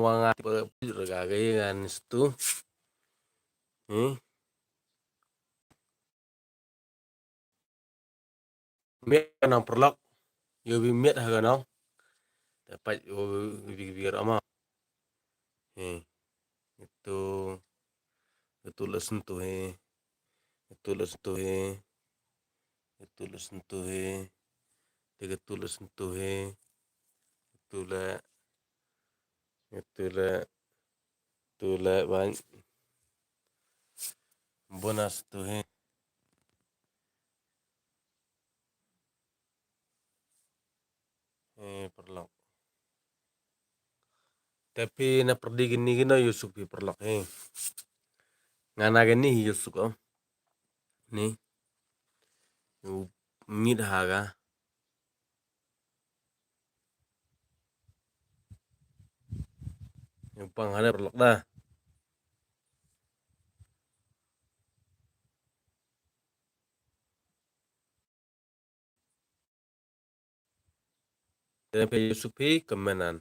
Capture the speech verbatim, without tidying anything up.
wa nga tip ka phi ra ka ka ngan stu. Hmm. Miet ka nong paralok. Ïoh bi miet ha ka nong. Te pat ïoh bi bi ra ma. He. Itu. Itu la sentuh he. Itu la sentuh he. Itu la sentuh he. Te itu la sentuh he. Itu la. Itu la. Itu la ban. Bonas tu he. He paralok. Te phi na pyrdi kine kine ïoh suk phi paralok he. Nga na kine ïoh suk o. Ni. U miet ha ka. U pang ha ne paralok da. Te phi ïoh suk phi comment nan.